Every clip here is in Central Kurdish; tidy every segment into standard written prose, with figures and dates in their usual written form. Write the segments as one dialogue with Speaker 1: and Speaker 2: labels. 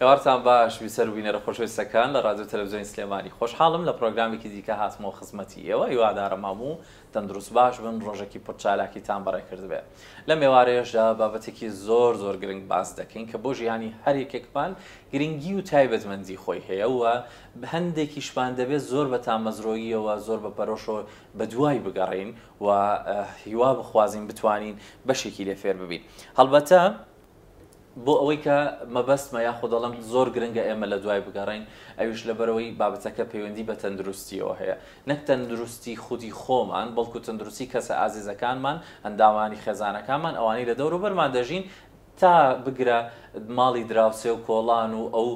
Speaker 1: ئێوارتان باش بیسەر و بینەرە خۆشەویستەکان لە ڕادیۆ تەلەفزیۆنی سلێمانی. خۆشحاڵم لە پڕۆگرامێکی دیکە هاتمەوە خزمەتی ئێوە، هیوادارم هەموو تەندروست باش بن، ڕۆژێکی پڕ چالاکیتان بەڕێ کردبێ. لەم ئێوارەیەشدا بابەتێکی زۆر زۆر گرنگ باس دەکەین کە بۆ ژیانی هەر یەکێکمان گرنگی و تایبەتمەندی خۆی هەیە و هەندێکیشمان دەبێت زۆر بە تامەزرۆییەوە زۆر بە پەرۆشەوە بەدوای بگەڕێین و هیوا بخوازین بتوانین بەشێکی لێ فێر ببین. هەڵبەتە بۆ ئەوەی کە مەبەستمە یاخود دەڵێم زۆر گرنگە ئێمە لە دوای بگەڕێین ئەویش لەبەرئەوەی بابەتەکە پەیوەندی بە تەندروستیەوە هەیە نەک تەندروستی خودی خۆمان بەڵکو تەندروستی کەسە ئازیزەکانمان ئەندامانی خێزانەکانمان ئەوانەی لە دەوروبەرمان دەژین تا بگرە ماڵی دراوسێ و کۆڵان و ئەو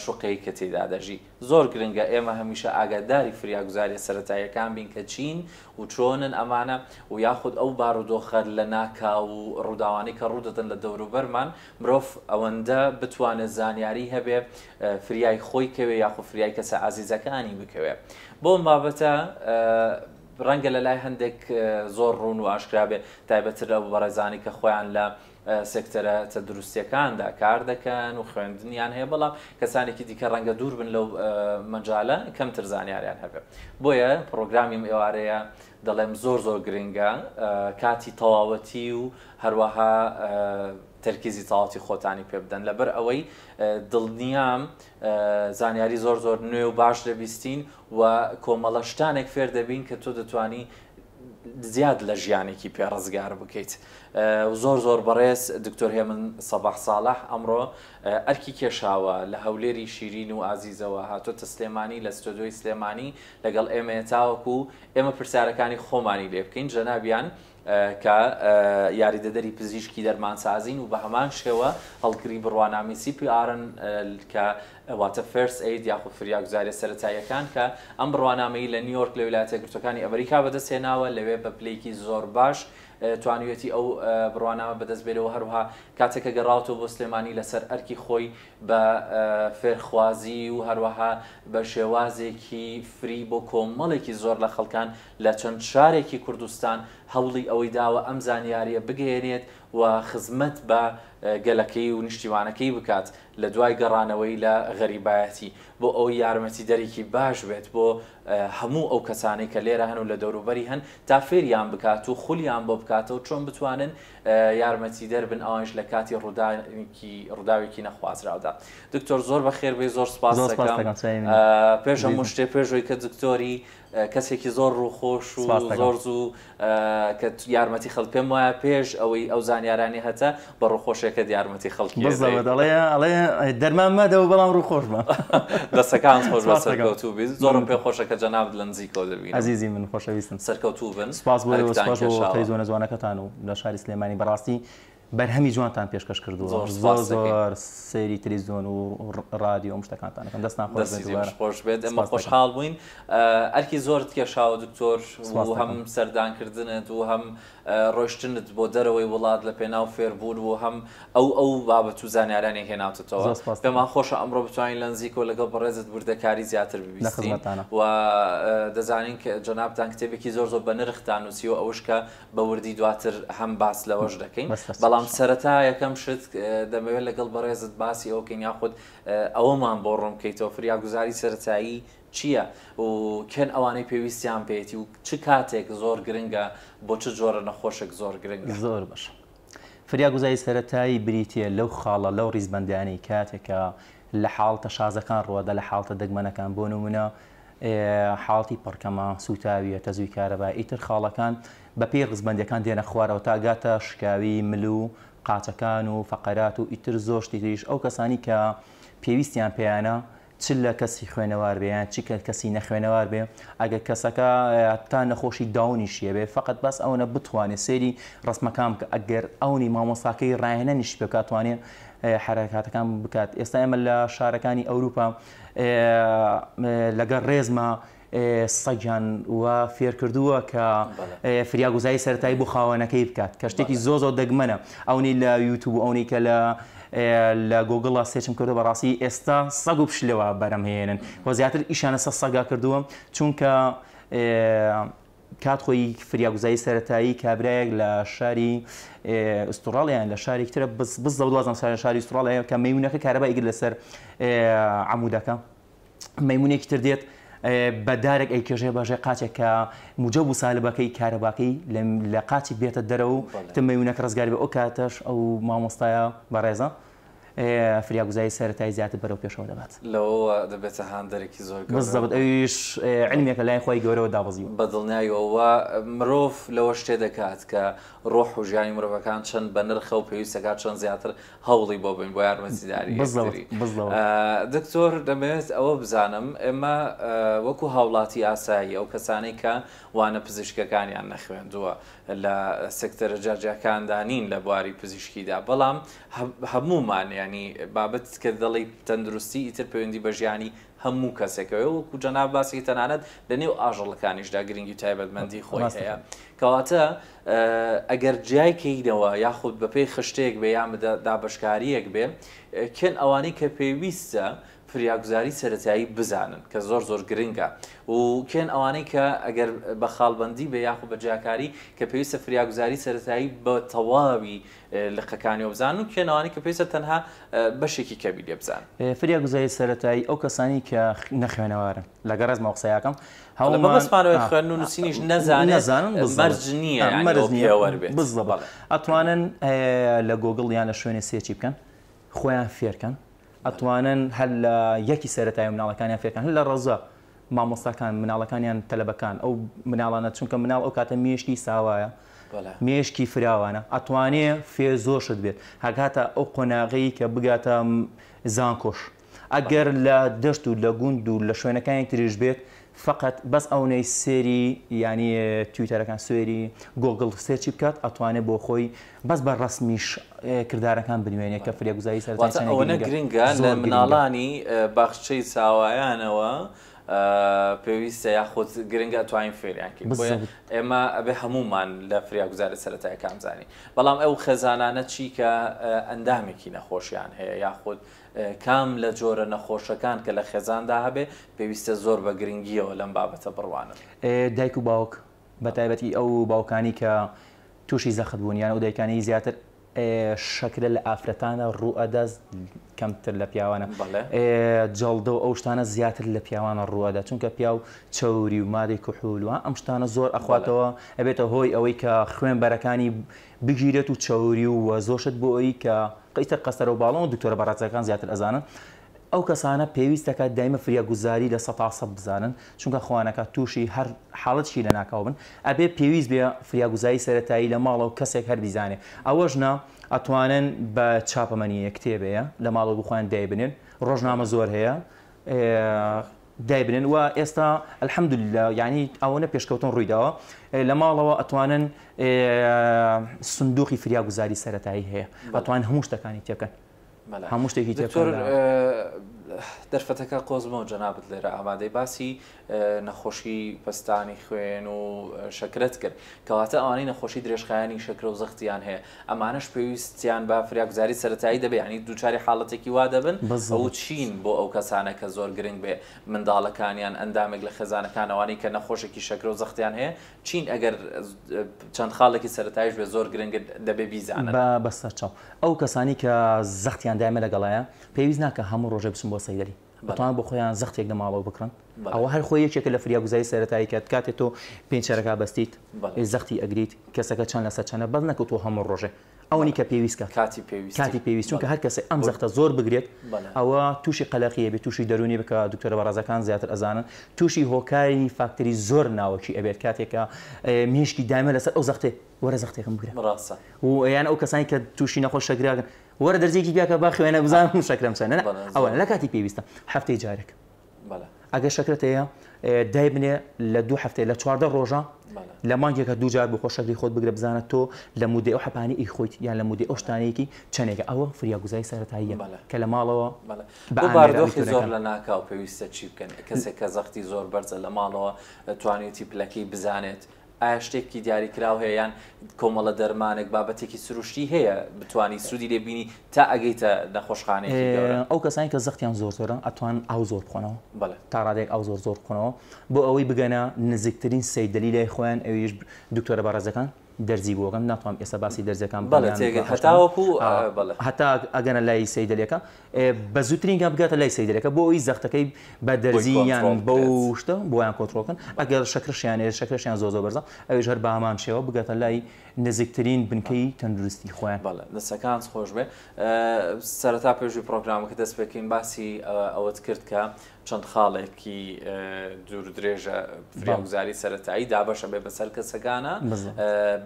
Speaker 1: شوقەی کە تێیدا دەژی. زۆر گرنگە ئێمە هەمیشە ئاگاداری فریاگوزاریە سەرەتاییەکان بین کە چین و چۆنن ئەمانە و یاخود ئەو بارودۆخە لەناکاو و ڕووداوانەی کە ڕوودەدەن لە دەوروبەرمان مرۆڤ ئەوەندە بتوانێت زانیاری هەبێ فریای خۆی کەوێ یاخود فریای کەسە ئازیزەکانی بکەوێ بۆ ئەم بابەتە ڕەنگە لە لای هەندێک زۆر ڕوون و ئاشکرا بێ تایبەتر لەو بەڕێزانی کە خۆیان لە سێکتەرە تەندروستیەکاندا کار دەکەن و خوێندنیان هەیە بەڵام کەسانێکی دیکە ڕەنگە دوور بن لەو مەجالە کەمتر زانیاریان هەبێ بۆیە پڕۆگرامی ئەم ئێوارەیە دەڵێم زۆر زۆر گرنگە کاتی تەواوەتی و هەروەها تەرکیزی تەواوەتی خۆتانی پێ بدەن لەبەر ئەوەی دڵنیام زانیاری زۆر زۆر نوێ و باش دەبیستین و کۆمەڵە شتانێک فێر دەبین کە تۆ دەتوانی زیاد لە ژیانێکی پێ ڕزگار بکەیت. زۆر زۆر بەڕێز دکتۆر هێمن سەباح ساڵح ئەمڕۆ ئەرکی کێشاوە لە هەولێری شیرین و ئازیزەوە هاتۆتە سلێمانی لە ستۆدیۆی سلێمانی لەگەڵ ئێمەیە تاوەکو ئێمە پرسیارەکانی خۆمانی لێ بکەین جەنابیان کە یاریدەدەری پزیشکی دەرمانسازین و بە هەمان شێوە هەڵگری بڕوانامەی CPR ن کە واتە First Aid یاخود فریاگوزاریە سەرەتاییەکان کە ئەم بڕوانامەی لە نیویۆرک لە ویلایەتە یەکگرتووەکانی ئەمریکا بەدەست هێناوە لەوێ بە پلەیەکی زۆر باش توانیویەتی ئەو بڕوانامە بەدەست بێنێ و هەروەها کاتێک کە گەڕاوەتەوە بۆ سلێمانی لەسەر ئەرکی خۆی بە فێرخوازی و هەروەها بە شێوازێکی free بۆ کۆمەڵێکی زۆر لە خەڵکان لە چەند شارێکی کوردستان هەوڵی ئەوەی داوە ئەم زانیاریە بگەیەنێت و خزمەت بە گەلەکەی و نیشتیمانەکەی بکات لە دوای گەڕانەوەی لە غەریبایەتی بۆ ئەوەی یارمەتیدەرێکی باش بێت بۆ هەموو ئەو کەسانەی کە لێرە هەن و لە دەوروبەری هەن تا فێریان بکات و خولیان بۆ بکاتەوە چۆن بتوانن یارمەتیدەر بن ئەوانیش لە کاتی ڕووداوێکی ڕووداوێکی نەخوازراودا. دکتۆر زۆر بەخێر بێی زۆر سپاست
Speaker 2: زۆر سپاست
Speaker 1: دەکەم
Speaker 2: دەکەم چاوی منی.
Speaker 1: پێش هەموو
Speaker 2: ئەزیزم.
Speaker 1: شتێ پێش ئەوەی کە دکتۆری کەسێکی زۆر ڕووخۆش و
Speaker 2: سپاست دەکەم.
Speaker 1: زۆر زوو کە یارمەتی خەڵک پێم وایە پێش ئەوەی ئەو زانیارانی هەتە بە ڕووخۆشێکەت یارمەتی خەڵکی
Speaker 2: بزەبت
Speaker 1: ئەدەیت.
Speaker 2: ئەڵێ ئەڵێ دەرمان مەدەوە بەڵام ڕووخۆش بە.
Speaker 1: دەستەکانت خۆش بێت
Speaker 2: سپاست دەکەم.
Speaker 1: سەرکەوتوو بیت زۆرم
Speaker 2: ممنونتم.
Speaker 1: پێ خۆشە کە جەنابت لە نزیکەوە دەبینم.
Speaker 2: ئەزیزی من خۆشەویستم.
Speaker 1: سەرکەوتوو بن
Speaker 2: سپاس بۆ ئێوە
Speaker 1: ئەرکتان
Speaker 2: سپاس بۆ
Speaker 1: کێشاوە.
Speaker 2: تەلەفزیۆنە جوانەکەتان و لە شاری سلێمانی بەڕاستی بەرهەمی جوانتان پێشکەش کردووە
Speaker 1: زۆر
Speaker 2: زۆر
Speaker 1: سپاست دەکەین.
Speaker 2: زۆر سەیری تەلەفزیۆن و ڕادیۆ ئەم شتەکانتان ئەکەم دەستتان خۆش بێت
Speaker 1: دەستی
Speaker 2: دووبارە
Speaker 1: خۆش بێت ئێمە
Speaker 2: سپاست دەکەم.
Speaker 1: خۆشحاڵ بووین ئەرکی زۆرت کێشاوە دکتۆر
Speaker 2: سپاست
Speaker 1: و هەم
Speaker 2: دەکەم.
Speaker 1: سەردانکردنت و هەم ڕۆیشتنت بۆ دەرەوەی وڵات لە پێناو فێربوون و هەم ئەو ئەو بابەت و زانیارانەی هێناوتەتەوە.
Speaker 2: زۆر سپاست
Speaker 1: پێمان
Speaker 2: دەکەم.
Speaker 1: خۆشە ئەمڕۆ بتوانین لە نزیکەوە لەگەڵ بەڕێزت وردەکاری زیاتر
Speaker 2: لە
Speaker 1: ببیستین
Speaker 2: خزمەتتانە.
Speaker 1: و دەزانین کە جەنابتان کتێبێکی زۆر زۆر بەنرختان نووسیوە ئەوەش کە بە وردی دواتر هەم باس لەوەش دەکەین.
Speaker 2: بەس بەس
Speaker 1: بەڵام
Speaker 2: ئینشاڵڵا.
Speaker 1: سەرەتا یەکەم شت دەمەوێت لەگەڵ بەڕێزت باسی ئەوە بکەین یاخود ئەوەمان بۆ ڕوون بکەیتەوە فریاگوزاری سەرەتایی چییە و کێن ئەوانەی پێویستیان پێیەتی و چ کاتێک زۆر گرنگە بۆ چ جۆرە نەخۆشێک زۆر گرنگە؟
Speaker 2: زۆر باشە. فریاگوزاری سەرەتایی بریتییە لەو خاڵە لەو ڕیزبەندیانەی کاتێک کە لە حاڵتە شازەکان ڕووەدا لە حاڵتە دەگمەنەکان بۆ نمونە حاڵتی پڕکەمە سووتاویە تەزووی کارەبا ئیتر خاڵەکان بەپێی ڕیزبەندیەکان دێنە خوارەوە تا گاتە شکاوی مل و قاچەکان و فەقەرات و ئیتر زۆر شتی تریش ئەو کەسانی کە پێویستیان پێیانە چ لە کەسی خوێنەوار بێ یان چ کەسی نەخوێنەوار بێ ئەگەر کەسەکە تا نەخۆشی داونیشی هەبێ فقط بەس ئەوەنە بتوانێ سەیری ڕەسمەکان بکە ئەگەر ئەونی مامۆستاکەی ڕاهێنانیشی پێ بکات توانێ حەرەکاتەکان بکات ئێستا ئێمە لە شارەکانی ئەوروپا لەگەڵ ڕێزما سەگیان وا فێرکردووە کە فریاگوزاری سەرەتایی بۆ خاوەنەکەی بکات کە شتێکی زۆر زۆر دەگمەنە ئەونی لە یوتوب و ئەونی کە لە لە گۆگڵا search م کردو بەڕاستی ئێستا سەگ و پشلەوە بەرەم هێنن و زیاتر ئیشانە سەر سەگا کردووە چونکە کات خۆی فریاگوزاری سەرەتایی کابرایەک لە شاری ئوستوڕاڵیا یان لە شارێکی ترە بزەوت وازم شاری ئوستڕاڵیا کە مەیمونەکە کارەبا ئیگر لەسەر عەمودەکە مەیمونێکی تر دێت بە دارێک ئەیکێژێ بەژێ قاچێک کە موجەب و سالبەکەی کارەباکەی لە قاچی بێتە دەرەوە و تە مەیمونەکە ڕزگاری بێ ئەو کاتەش ئەو مامۆستایە بەڕێزە فریاگوزاری سەرەتایی زیاتر بەرەو پێشەوە دەبات.
Speaker 1: لەوەوە دەبێتە هاندەرێکی زۆر گەورە.
Speaker 2: بالضبط ئەویش عیلمێکە لای خوای گەورەوە دابەزیوە.
Speaker 1: بە دڵنیایەوە وە مرۆڤ لەوەش تێدەگات کە ڕۆح و ژیانی مرۆڤەکان چەند بەنرخە و پێویست دەکات چەند زیاتر هەوڵی بۆ بەین بۆ یارمەتیداری یەکتری.
Speaker 2: بالضبط.
Speaker 1: دکتۆر دەمەوێت ئەوە بزانم ئێمە وەکو هاوڵاتی ئاسایی ئەو کەسانەی کە وانە پزیشکەکانیان نەخوێندووە لە سێکتەرە جیاجیاکاندا نین لە بواری پزیشکیدا بەڵام هەموومان ینی بابەت کە دەڵی تەندروستی ئیتر پەیوەندی بە ژیانی هەموو کەسێکەوە وەکو جەناب باسی تەنانەت لە نێو ئاژەڵەکانیشدا گرنگی و تایبەتمەندی خۆی هەیە کەواتە ئەگەر جیای کەینەوە یاخود بەپێی خشتەیەک بێ یان دابەشکاریەک بێ کێن ئەوانەی کە پێویستە فریاگوزاری سەرەتایی بزانن کە زۆر زۆر گرنگە و کێن ئەوانەی کە ئەگەر بە خاڵبەندی بێ یاخود بە جیاکاری کە پێویستە فریاگوزاری سەرەتایی بە تەواوی لقەکانیەوە بزانن و کێن ئەوانەی کە پێویستە تەنها بەشێکی کەمی لێ بزانن.
Speaker 2: فریاگوزاری سەرەتایی ئەو کەسانەی کە نەخوێنەوارن لەگەڵ ڕێزمەوە قسەیەکەم
Speaker 1: هەوڵ مەبەستمانەوەی خوێندن و نووسینیش نەزانێت
Speaker 2: نەزانن
Speaker 1: مەرج نییە یانی
Speaker 2: مەرج نییە
Speaker 1: پێوەر بێت
Speaker 2: بالضبط ئەتوانن لە گۆگڵ یان لە شوێنێ search ی بکەن خۆیان فێرکەن ئەتوانن هەر لە یەکی سەرەتایی مناڵەکانیان فێرکەن هەر لە ڕەزا مامۆستاکان مناڵەکانیان تەلەبەکان ئەو مناڵانە چونکە مناڵ ئەو کاتە مێشکی ساوایە مێشکی فراوانە ئەتوانێ فێر زۆر شت بێت هەگاتە ئەو قۆناغەی کە بگاتە زانکۆش ئەگەر لە دەشت و لە گوند و لە شوێنەکانی تریش بێت فەقەت بەس ئەونەی سێری یانی تویتەرەکان سێری گۆگڵ search ی بکات ئەتوانێت بۆ خۆی بەس بە ڕەسمیش کردارەکان بنوێنێت کە فریاگوزاری سەرەتایی
Speaker 1: واتە
Speaker 2: چەندە
Speaker 1: ئەوەنە
Speaker 2: گرنگە
Speaker 1: گرنگە لە
Speaker 2: زۆر گرنگە.
Speaker 1: مناڵانی باخچەی ساوایانەوە پێویستە یاخود گرنگە ئەتوانین فێریان کەین بۆیە
Speaker 2: بالضبط.
Speaker 1: ئێمە ئەبێ هەموومان لە فریاگوزاری سەرەتایەکان بزانین بەڵام ئەو خێزانانە چی کە ئەندامێکی نەخۆشیان هەیە یاخود کام لە جۆرە نەخۆشەکان کە لە خێزاندا هەبێ پێویستە زۆر بە گرنگییەوە لەم بابەتە بڕوانن؟
Speaker 2: دایک و باوک بە تایبەتی ئەو باوکانی کە تووشی زەخت بوون یان ئەو دایکانی زیاتر شەکرە لە ئافرەتانە ڕووئەدا کەمتر لە پیاوانە جەڵدە و ئەو شتانە زیاتر لە پیاوانە ڕووئەدا چونکە پیاو چەوری و مادەی کحول و ئەم شتانە زۆر ئەخواتەوە ئەبێتە هۆی ئەوەی کە خوێن بەرەکانی بگیرێت و چەوری و زۆر شت بۆ ئەوی کە ئیتر قەستەرە و باڵۆن و دکتۆرە بەڕێزەکان زیاتر ئەزانن ئەو کەسانە پێویست دەکات دایمە فریاگوزاری 100% بزانن چونکە خوانەکە تووشی هەر حاڵەتێکی لەناکاو بن ئەبێ پێویست بێ فریاگوزاری سەرەتایی لە ماڵەوە کەسێک هەر بیزانێ ئەوەش نا ئەتوانن بە چاپەمەنیە کتێبەیە لە ماڵەوە بۆ خۆیان دایبنێن ڕۆژنامە زۆر هەیە دایبنێن و ئێستا الحمدللە یعنی ئەوەنە پێشکەوتن ڕوویداوە لە ماڵەوە ئەتوانن سندوقی فریاگوزاری سەرەتایی هەیە ئەتوان هەموو شتەکانی تێبکەن هەموو شتێکی
Speaker 1: دکتۆر دەرفەتەکە قۆزمەوە جەنابت لێرە ئامادەی باسی نەخۆشی پەستانی خوێن و شەکرەت کرد کەواتە ئەوانەی نەخۆشی درێژخایەنی شەکرە و زەختیان هەیە ئەمانەش پێویستیان بە فریاگوزاری سەرەتایی دەبێ یانی دووچاری حاڵەتێکی وا دەبن ئەو چین بۆ ئەو کەسانە کە زۆر گرنگ بێ منداڵەکانیان ئەندامێک لە خێزانەکان ئەوانەی کە نەخۆشێکی شەکرە و زەختیان هەیە چین ئەگەر چەند خاڵێکی سەرەتایش بێ زۆر گرنگ دەبێ بیزانن.
Speaker 2: بە بەسەرچاو ئەو کەسانی کە زەختیان دایمە لەگەڵایە پێویست ناکە هەموو ڕۆژێ بچن بۆ سەیدەلی دەتوانن بۆ خۆیان زەختێک لە ماڵەوە بکڕن ئەوە هەر خۆی یەکێکە لە فریاگوزاری سەرەتایی کە کاتێ تۆ پێنچەرەکە بەستیت زەختی ئەگریت کەسەکە چەند لەسەر چەنە بەس نەکەوتووە هەموو ڕۆژێ ئەوەنی کە پێویست کات
Speaker 1: کاتی پێویست
Speaker 2: کاتی پێویست چونکە هەر کەسێک ئەم زەختە زۆر بگرێت ئەوە تووشی قەلەقی ئەبێت تووشی دەروونی بکە دکتۆرە بەڕێزەکان زیاتر ئەزانن تووشی هۆکاری فاکتەری زۆر ناوەکی ئەبێت کاتێک کە مێشکی دایمە لەسەر ئەو زەختێ وەرە زەختێکم بگرە
Speaker 1: ڕاستە
Speaker 2: و یان ئەو کەسانی کە تووشی نەخۆش شەکراگن وەرە دەرزیەکی پیاکە با خوێنە بزانم شەکرەم چەنە ئەوە لە کاتی پێویستە هەفتەی جارێک ئەگەر شەکرت هەیە دایبنێ لە دوو هەفتەیە لە 14 ڕۆژە لە مانگێکە دوو جار بخۆ شەکری خۆت بگرە بزانە تۆ لە مودەی ئەو حەپانی ئی خۆیت یان لە مودەی ئەو شتانەیەکی چەندێکە ئەوە فریاگوزاری سەرەتاییە کە لە ماڵەوە
Speaker 1: بە باردۆخی زۆر لە ناکاو پێویستە چی بکەن کەسێک کە زەختی زۆر بەرزە لە ماڵەوە توانێتی پلەکەی بزانێت. ئایا شتێکی دیاریکراو هەیە یان کۆمەڵە دەرمانێک بابەتێکی سروشتی هەیە بتانی سوودی لێ بینی تا ئەگەیتە نەخۆشخانەیەکی گەورە؟
Speaker 2: ئەو کەسانی کە زەختیان زۆر زۆرە ئەتوان ئاو زۆر بخۆنەوە
Speaker 1: بەڵێ.
Speaker 2: تا ڕادەیەک ئاو زۆر زۆر بخۆنەوە بۆ ئەوەی بگەنە نزیکترین سەیدەلی لای خۆیان ئەویش دکتۆرە بەڕێزەکان دەرزی بۆ ئەکەن ناتوانم ئێستا باسی دەرزیەکان بکەم
Speaker 1: بەڵێ
Speaker 2: یان
Speaker 1: تێگەی
Speaker 2: ئەو شتانە
Speaker 1: هەتاوەکو بەڵێ.
Speaker 2: هەتا ئەگەنە لای سەیدەلیەکە بە زووترین کات بگاتە لای سەیدەلیەکە بۆ ئەوەی زەختەکەی بە
Speaker 1: بۆی
Speaker 2: دەرزی یان
Speaker 1: کۆنترۆڵ
Speaker 2: بەو
Speaker 1: بکرێت.
Speaker 2: شتە بۆیان کۆنترۆڵ کەن
Speaker 1: بەڵێ.
Speaker 2: ئەگەر شەکرەشیان هەیە شەکرەشیان زۆر زۆر بەرزە ئەویش هەر بە هەمان شێوە بگاتە لای نزیکترین بنکەی تەندروستی خۆیان.
Speaker 1: بەڵێ دەستەکانت خۆش بێ. سەرەتا پێشوی پڕۆگرامەکە دەست پێکەین باسی ئەوەت کرد کە چەند خاڵێکی دوور درێژە فریاگوزاری سەرەتایی دابەشە بێ بەسەر کەسەکانە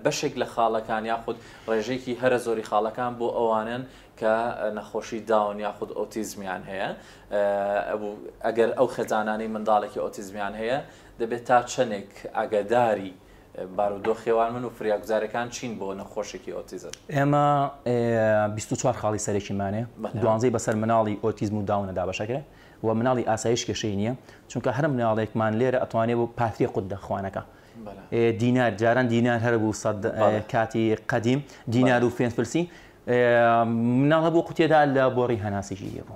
Speaker 1: بەشێک لە خاڵەکان یاخود ڕێژەیەکی هەرە زۆری خاڵەکان بۆ ئەوانن کە نەخۆشی داون یاخود ئۆتیزمیان هەیە ئەگەر ئەو خێزانانەی منداڵێکی ئۆتیزمیان هەیە دەبێت تا چەندێک ئاگاداری بارودۆخی ئەوان بن و فریاگوزارەکان چین بۆ نەخۆشێکی ئۆتیزم؟
Speaker 2: ئێمە 24 خاڵی سەرەکیمان هەیە، دوانزەی بەسەر مناڵی ئۆتیزم و داونە دابەشەکرێ و مناڵی ئاسایش کێشەی نییە، چونکە هەر مناڵێکمان لێرە ئەتوانێ بۆ پاتری قوت دەخوانەکە دینار جاران دینار هەر بوو سەد کاتی قەدیم دینار و فێنج فلسی مناڵ هەبوو قوتێدا لە بۆڕی هەناسێکی هەبوو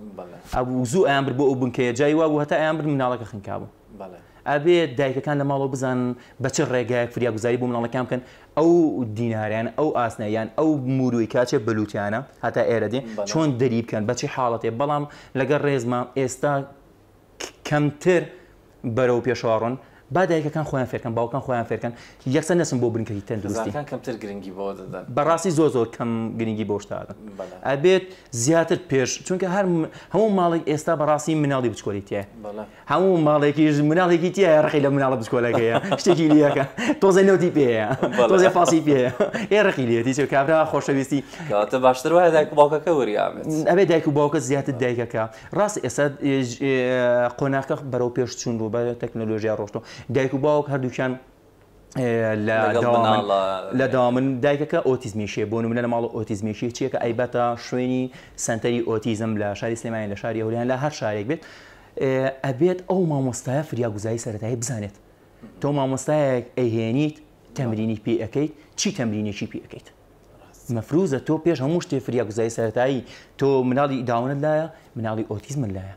Speaker 2: ئەبوو زوو ئەیان برد بۆ ئەو بنکەیە جای وابوو هەتا ئەیان برد مناڵەکە خنکابوو. ئەبێت دایکەکان لە ماڵەوە بزانن بە چ ڕێگایەک فریاگوزاری بۆ مناڵەکان بکەن ئەو دینارە یان ئەو ئاسنە یان ئەو موروی کاچێ بەلوتیانە هەتا ئێرە دێ چۆن دەری بکەن بە چی حاڵەتێ بەڵام لەگەڵ ڕێزما ئێستا کەمتر بەرەو پێشەوە ڕۆن با دایکەکان خۆیان فێرکەن باوکان خۆیان فێرکەن یەکسەر نەچن بۆ بنکەی تەندروستی.
Speaker 1: خێزانەکان کەمتر گرنگی بەوە دەدەن.
Speaker 2: بەڕاستی زۆر زۆر کەم گرنگی بەو شتە ئەدەن. ئەبێت زیاتر پێش چونکە هەر هەموو ماڵێک ئێستا بەڕاستی مناڵی بچکۆلی تایە. هەموو ماڵێکیش مناڵێکی تایە ڕقی لە مناڵە بچکۆلەکەیە شتێکی لەکە تۆزێ نەوتی پێیە تۆزێ فاسی پێیە ئێ ڕقی لێتی چێ کابرا خۆشەویستی.
Speaker 1: کەواتە باشتر وایە دایک و باوکەکە وریا بێت.
Speaker 2: ئەبێ دایک و باوکە زیاتر دایکەکە ڕاست ئێستا قۆناغەکە بەرەو پێش چوون بوو بە تەکنەلۆژیا ڕۆشتوو دایک و باوک هەردووکیان لە دەوامن دایکەکە ئۆتیزمیشێ بۆ نمونە لە ماڵ ئۆتیزمیشی چیەکە ئەیباتە شوێنی سەنتەری ئۆتیزم لە شاری سلێمانی لە شاری هەولێر لە هەر شارێک بێت ئەبێت ئەو مامۆستایە فریاگوزاری سەرەتایی بزانێت تۆ مامۆستایەک ئەیهێنیت تەمرینی پێ ئەەکەیت چی تەمرینێکی پێ ئەەکەیت مەفروزە تۆ پێش هەموو شتێ فریاگوزاری سەرەتایی تۆ مناڵی داونت لایە مناڵی ئۆتیزمت لایە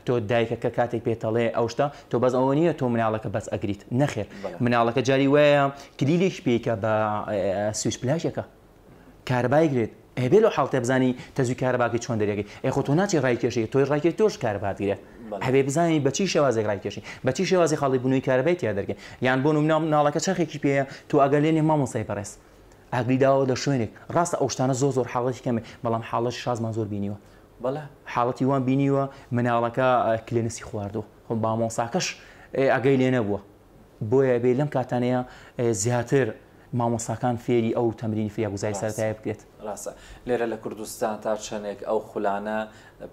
Speaker 2: تۆ دایکەکە کاتێک پێتەڵێ ئەو شتە تۆ بەس ئەوە نییە تۆ مناڵەکە بەس ئەگریت نەخێر مناڵەکە جاری وایە کلیلێکی پێیکە بە سویچ پلاکێکە کارەبای گرێت ئەبێ لەو حاڵتە بزانی تەزوی کارەباکەی چۆن دەرەکەی ئێ خۆ تۆ ناچی ڕایکێشی تۆی ڕایکێ تۆش کارەبات گرێت هەبێ بزانی بە چی شێوازێک ڕایکێشی بە چی شێوازی خاڵی بوونەوەی کارەبای تیا دەرکەی یان بۆ نمونە مناڵەکە چەرخێکی پێیە تۆ ئەگەر لێنێ مامۆستای بەڕێز ئاگری داوە لە شوێنێک ڕاستە ئەو شتانە زۆر زۆر حاڵەتی کەمێ بەڵام حاڵەتی شازمان زۆر بینیوە
Speaker 1: بەڵێ.
Speaker 2: حاڵەتی وام بینیوە مناڵەکە کلێنسی خواردووە خۆ مامۆساکەش ئەگەی لێ نەبووە بۆیە بێ لەم کاتانەیە زیاتر مامۆساکان فێری ئەو تەمرینی فریاگوزاری سەرەتایە بکرێت.
Speaker 1: ڕاستە لێرە لە کوردستان تا چەندێک ئەو خولانە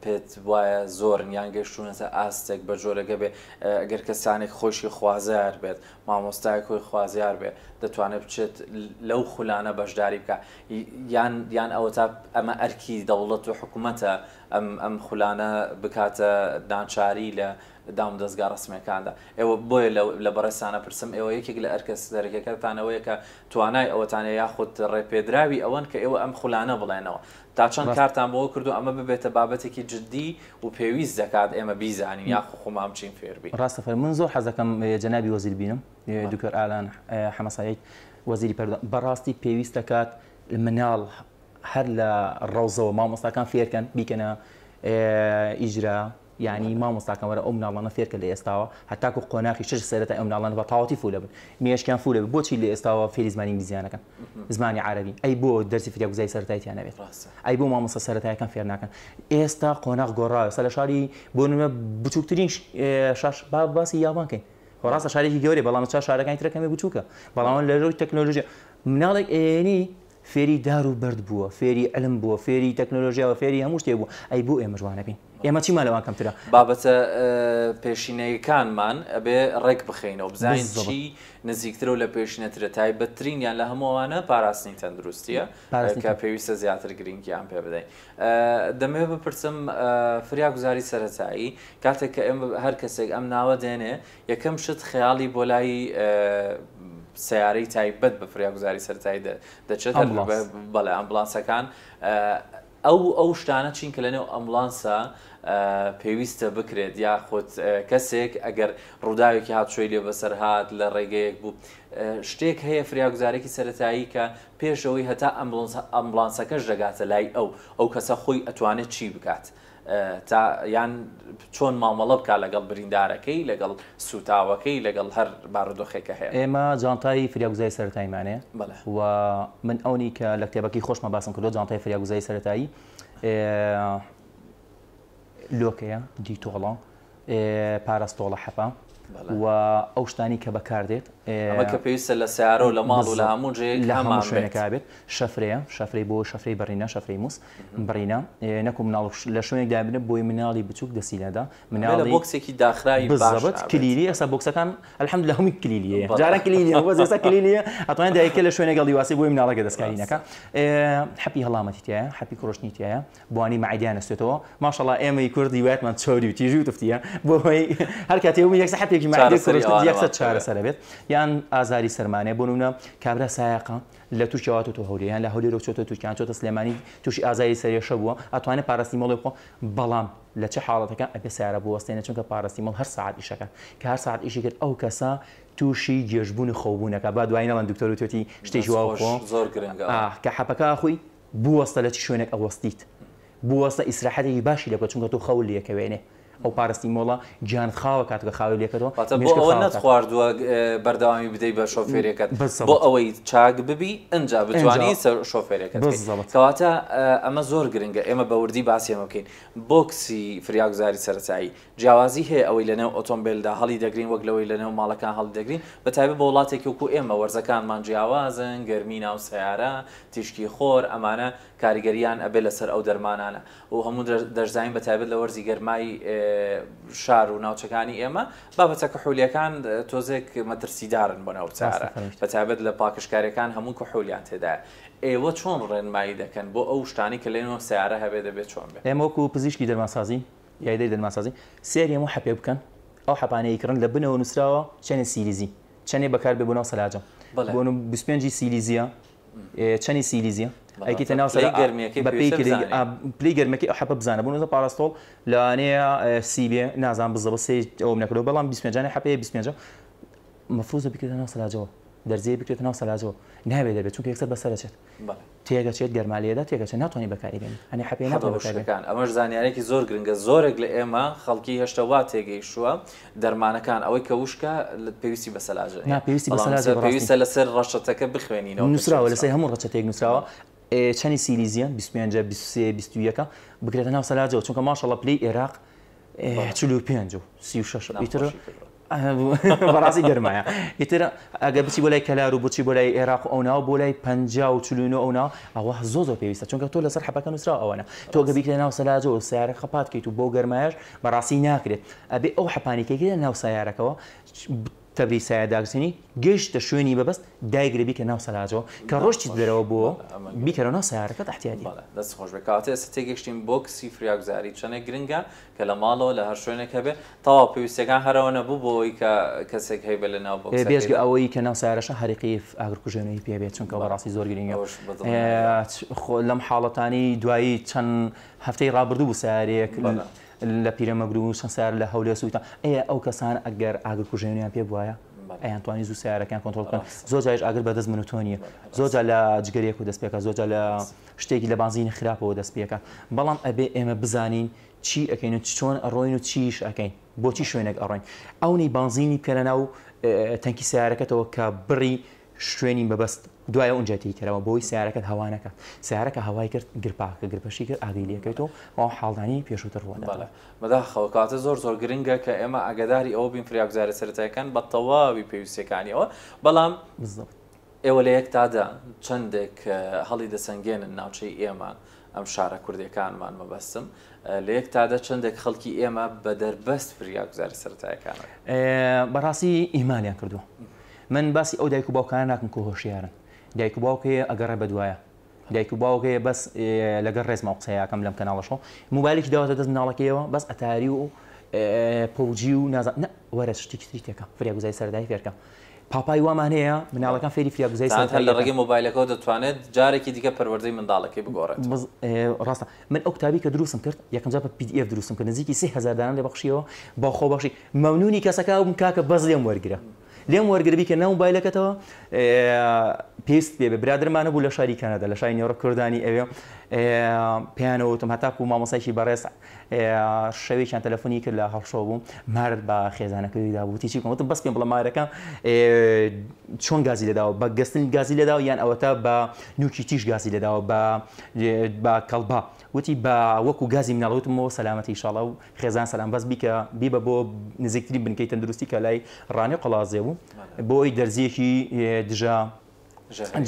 Speaker 1: پێت وایە زۆرن یان گەشتونەتە ئاستێک بە جۆرەگە بێ گەر کەسانێک خۆشی خوازیار بێت مامۆستایەک خۆی خوازیار بێ دەتوانێت بچێت لەو خولانە بەشداری بکە یان یان ئەوەتا ئەمە ئەرکی دەوڵەت و حکوومەتە ئەم ئەم خولانە بکاتە ناچاری لە دام دەستگا ڕسمیەکاندا ئێوە بۆیە لە بەڕێزتانە پرسم ئێوە یەکێک لە ئەرکە سەرەکیەکەتان ئەوەیە کە توانای ئەوەتانە یاخود ڕێپێدراوی ئەوەن کە ئێوە ئەم خولانە بڵێنەوە تا چەند کارتان بەوە کردو ئەمە ببێتە بابەتێکی جدی و پێویست دەکات ئێمە بیزانین یاخو خۆمان بچین فێربین.
Speaker 2: ڕاستە فەرموو من زۆر حەزەکەم جەنابی وەزیر بینم دکتۆر ئالان حەمە سەعید وەزیری پەروەردە بەڕاستی پێویست دەکات مناڵ هەر لە ڕەوزەوە مامۆستاکان فێرکەن بیکەنە ئیجرا یانی مامۆستاکان وەرە ئەو مناڵانە فێرکە لە ئێستاوە هەتاکو قۆناخی شەش سەرەتای ئەو مناڵانە بە تەواوەتی فولە بن مێشکیان فولە بێت بۆچی لە ئێستاوە فێری زمانی ئینگلیزیان نەکەن زمانی عەرەبی ئەی بۆ دەرسی فریاگوزاری سەرەتایی تیا نەبێت ئەی بۆ مامۆستا سەرەتایەکان فێر ناکەن ئێستا قۆناغ گۆڕاوە ئێستا لە شاری بۆ نمونە بچووکترین شار با باسی یابان کەین خۆ ڕاستە شارێکی گەورەیە بەڵام چا شارەکانی ترە کەمێ بچووکە بەڵام لە ڕووی تەکنۆلۆژیا مناڵێک ئێنی فێری دار و بەرد بووە، فێری علم بووە، فێری تەکنۆلۆژیا و فێری هەموو شتێک بووە، ئەی بۆ ئێمەش وا نەبین؟ ئێمە چیمان لەوان کەمترە؟
Speaker 1: بابەتە پێشینەیەکانمان ئەبێ ڕێک بخەینەوە بزانین
Speaker 2: بالضبط.
Speaker 1: چی نزیکترە و لە پێشینەترە، تایبەتترینیان لە هەموو ئەوانە پاراستنی تەندروستییە
Speaker 2: پاراستنی
Speaker 1: کە
Speaker 2: تەندروستی.
Speaker 1: پێویستە زیاتر گرنگیان پێ بدەین. دەمەوێت بپرسم فریاگوزاری سەرەتایی کاتێک کە ئێمە هەر کەسێک ئەم ناوە دێنێ یەکەم شت خەیاڵی بۆ لای سەیارەی تایبەت بە فریاگوزاری سەرەتایی دەچێت بەڵێ ئەمبڵانسەکان ئەو ئەو شتانە چین کە لەنێو ئەمبڵانسە پێویستە بکرێت یاخود کەسێک ئەگەر ڕووداوێکی هاتوچۆی لێ بەسەر هات لە ڕێگەیەک بوو شتێک هەیە فریاگوزارێکی سەتایی کە پێشەوەی هەتا ئەمبڵانسەکەش دەگاتە لای ئەو ئەو کەسە خۆی ئەتوانێت چی بکات تا یان چۆن مامەڵە بکات لەگەڵ بریندارەکەی لەگەڵ سوتاوەکەی لەگەڵ هەر بارودۆخێکە هەیە.
Speaker 2: ئێمە جانتای فریاگوزاری سەرەتاییمان هەیە و من ئەونی کە لە کتێبەکەی خۆشمە باسم کردووە جانتای فریاگوزاری سەرەتایی لۆکەیە، دیتۆڵە، پارەستۆڵە حەپە و ئەو شتانی کە بەکاردێت.
Speaker 1: ئەمە کە پێویستە لە سەیارە و لە ماڵ و لە هەموو جێیەک
Speaker 2: لە هەموو شوێنێکا بێت. شەفرەیە، شەفرەی بۆ شەفرەی بڕینە، شەفرەی موس بڕینە، نەکو مناڵ لە شوێنێک دابنێ بۆی مناڵی بچووک دەستی نەدا.
Speaker 1: مناڵی لە بۆکسێکی داخراوی باش
Speaker 2: بالضبط کلیلی ئێستا بۆکسەکان الحمدلله هەمووی کلیلیە جاران کلیلی بەس ئێستا کلیلیە ئەتوانێت دایکە لە شوێنێک هەڵیواسی بۆی مناڵەکە دەستکاری نەکا. حەپی هەڵامەتی تایە، حەپی کڕۆشتنی تایە، بوانی مەعدیان ئەسوێتەوە ماشەڵا ئێمەی کورد هیوایەتمان چەوری و تیژی و تفتیە بۆ ئەوەی هەر کاتێ هەموو یەکسەر حەپێکی مەعدە کڕۆشتن یەکسەر چارەسەرە بێت یان ئازاری سەرمانەیە بۆ نمونە کابرا سایەقە لە تورکیا هاتۆتە هەولێر یان لە هەولێرەوە چۆتە تورکیا چۆتە سلێمانی تووشی ئازاری سەرێشە بووە ئەتوانێت پاراستیمۆڵێ بخۆ بەڵام لە چ حاڵەتەکە ئەبێ سیارە بوەستێنێ چونکە پاراستیمۆڵ هەر سەعات ئیشەکە کە هەر سەعات ئیشی کرد ئەو کەسە تووشی گێژبوون و خەوبوونەکە با دوایی نەڵێن دکتۆر وتوێتی شتێکی وا بخۆ
Speaker 1: زۆر گرنگە
Speaker 2: کە حەپەکە ئەخۆی بوەستە لە چ شوێنێک ئەوەستیت بوەستە ئیسراحەتێکی باشی لێ بکە چونکە تۆ خەوت لێکەوێنێ ئەو پارەستیمۆڵە گیانت خاوە کات کە خاوی لێکەتەوە
Speaker 1: واتە بۆ ئەوە نەتخواردووە بەردەوامی بدەی بە شۆفێرەکەت بۆ ئەوەی چاک ببی ئەجا بتوانی شۆفێرەکەت کەواتە ئەمە زۆر گرنگە ئێمە بە وردی باسی ئەمە بکەین بۆکسی فریاگوزاری سەرەتایی جیاوازی هەیە ئەوەی لەنێو ئۆتۆمبێلدا هەڵی دەگرین وەک لەوەی لەنێو ماڵەکان هەڵی دەگرین بە تایبەت بۆ وڵاتێکی وەکو ئێمە وەرزەکانمان جیاوازن گەرمی ناو سەیارە تیشکی خۆر ئەمانە کاریگەریان ئەبێ لەسەر ئەو دەرمانانە و هەموو دەشزانین بە تایبەت لە وەرزی گەرمای شار و ناوچەکانی ئێمە بابەتە کحولیەکان تۆزێک مەترسیدارن بۆ ناو سەیارە بە تایبەت لە پاکژکاریەکان هەموو کحولیان تێدایە ئێوە چۆن ڕێنمایی دەکەن بۆ ئەو شتانەی کە لەنێو سەیارە هەبێ دەبێت چۆن بێ؟
Speaker 2: ئێمە وەکو پزیشکی دەرمانسازی یاریدەی دەرمانسازی سەیری هەموو حەپێک بکەن ئەو حەپانەی کڕن لە بنەوە نووسراوە چەنێ سیلیزی چەنێ بەکار بێ بۆ ناو سەلاجە بۆ 25 سیلیزیە چەنی سیلیزیە ئەیکەیتە ناو
Speaker 1: پلەی گەرمیەکەی
Speaker 2: بە پێی پلەی گەرمەکەی ئەو حەپە بزانە بۆ نموونە پاراستۆڵ لەوانەیە سی بێ نازانم بزەبت سێ ئەوم نەکردەوە بەڵام 25 جانێ حەپەیە 25 مەفروزە بکرێتە ناو سەلاجەوە دەرزیە بکرێتە ناو سەلاجەوە نابێت دەبێت چونکە یەکسەر بەسەر دەچێت تێگەچێت گەرما لێدا تێگەچێت ناتوانانی بەکاری بێنی هەنێ حەپێ ناتوانانی بەکاری بێنی.
Speaker 1: ئەمەش زانیارێکی زۆر گرنگە زۆرێک لە ئێمە خەڵکی هێشتا وا تێگەیشتووە دەرمانەکان ئەوەی کە وشکە پێویستی بە سەلاجە
Speaker 2: نیە. نا پێویستی بە سەلاجە بەڕاستی.
Speaker 1: پێویستە لەسەر ڕەچەتەکە بخوێنینەوە.
Speaker 2: نووسراوە لەسەر هەموو ڕەچەتەیەک نووسراوە چەنی سیلیزیە 25 23 21 بکرێتە ناو سەلاجەوە چونکە ماشەڵڵا پلەی ئێراق 45 و 36 ئیتر بەڕاستی گەرمایە ئیتر ئەگەر بچی بۆ لای کەلار و بچی بۆ لای ئێراق و ئەو ناو بۆ لای 50 و 49 ئەو ناو ئەوە زۆر زۆر پێویستە چونکە تۆ لەسەر حەپەکە نووسراوە ئەوەنە تۆ گە بیکرێ ناو سەلاجە و سیارە خەپات کەیت و بۆ گەرمایەش بەڕاستی ناکرێت ئەبێ ئەو حەپانی کە گرێ ناو سیارەکەوە تەبری سایە داگرتنی گەیشتە شوێنی بەبەست دایگرە بیکە ناو سەلاجەوە کە ڕۆشتیت دەرەوە بۆ بیکەرەوە ناو سیارەکەت ئەحتیادی.
Speaker 1: بەڵێ دەست خۆش بێت کەواتە ئێستا تێگەیشتین بۆکسی فریاگوزاری چەندێک گرنگە کە لە ماڵەوە لە هەر شوێنێک هەبێ تەواو پێویستیەکان هەرەوە نەبوو بۆ ئەوەی کە کەسێک هەیبێ لە ناو بۆکسەکەیدا.
Speaker 2: بێجگە ئەوەی کە ناو سەیارەشە هەریقی ئاگرکوژێنەوەی پێ بێت چونکە بەڕاستی زۆر گرنگە
Speaker 1: ئەوەش بەدڵنیاییەوە.
Speaker 2: خۆ لەم حاڵەتانەی دوایی چەند هەفتەی ڕابردوو بوو سەیارەیەک لە پیرەمەگرون و چەند سەیارە لە هەولێر سووتا ئەیە ئەو کەسانە ئەگەر ئاگرکوژێنەوەیان پێ بوایە ئەیان توانی زوو سەیارەکەیان کۆنترۆڵ بکەن زۆر جاریش ئاگر بەدەست من و تۆ نییە زۆر جار لە جگەرەیەکەوە دەست پێکا زۆر جار لە شتێکی لە بانزینی خراپەوە دەست پێکا بەڵام ئەبێ ئێمە بزانین چی ئەکەین و چۆن ئەڕۆین و چیش ئەکەین بۆچی شوێنێک ئەڕۆین ئەونی بانزینی بکەنە ناو تەنکی سیارەکەتەوە کە بڕی شوێنی مەبەست دوای ئەونجا تێیکەرەوە بۆی سیارەکەت هەوا نەکات سیارەکە هەوای کرد گرپاکە گرپەشی کرد ئاگری لێکەوێتەوە ئەو حاڵدانی پێشووتر ڕووەدات.
Speaker 1: بەداخەوە کەواتە زۆر زۆر گرنگە کە ئێمە ئاگاداری ئەوە بین فریاگوزارە سەرەتایەکان بە تەواوی پێویستیەکانیەوە بەڵام
Speaker 2: بالضبط.
Speaker 1: ئێوە لە یەک تادا چەندێک هەڵی دەسەنگێنن ناوچەی ئێمە ئەم شارە کوردیەکانمان مەبەستم لە یەک تادا چەندێک خەڵکی ئێمە بە دەربەست فریاگوزاری سەرەتایەکانن؟
Speaker 2: بەڕاستی ئیهمالیان کردووە من باسی ئەو دایک و باوکانە ناکەم کە هۆشیارن دایک و باوک هەیە ئەگەڕێ بەدوایە دایک و باوک هەیە بەس لەگەڵ ڕێزمەوە قسەیەکەم لەم کەناڵەشەوە موبایلێکی داوەتە دەست مناڵەکەیەوە بەس ئەتاری و پەوجی و نازان نە وەرە شتێکی تری تێکە فریاگوزاری سەردای فێرکە. پاپای وامان هەیە مناڵەکان فێری فریاگوزاری
Speaker 1: تەنانەت هەر
Speaker 2: سەرەتایی
Speaker 1: لە
Speaker 2: ئەکات.
Speaker 1: ڕێگەی مۆبایلەکەوە دەتوانێت جارێکی دیکە پەروەردەی منداڵەکەی بگۆڕێت.
Speaker 2: ڕاستە من ئەو کتابی کە دروستم کرد یەکەم جار بە PDF دروستم کرد نزیکی 3000 دانەم لێ بەخشیەوە بە خۆبەخشی مەمنونی کەسەکە بووم کاکە بەس لێم وەرگرە لێم وەرگرە بیکە ناو مۆبایلەکەتەوە پێویست پێ بێ برادەرمان هەبوو لە شاری کەنەدا لە شاری نیویۆرک کوردانی ئەوێ پێیانەوە وتم هەتاکو مامۆستایەکی بەڕێز شەوێکیان تەلەفۆنی کرد لە هەڵشۆ بوو مارت بە خێزانەکەی دا وتی چی بکەم وتم بەس پێم بڵێ مارەکە چۆن گازی لێداوە بە گەستن گازی لێداوە یان ئەوەتا بە نوکی تیژ گازی لێداوە بە بە کەڵبا وتی بە وەکو گازی مناڵ وتمەوە سەلامەتی ئیشاڵا و خێزان سەلام بەس بیکە بیبە بۆ نزیکترین بنکەی تەندروستی کە لای ڕانیە و قەڵادزێ بوو بۆی دەرزیەکی دژە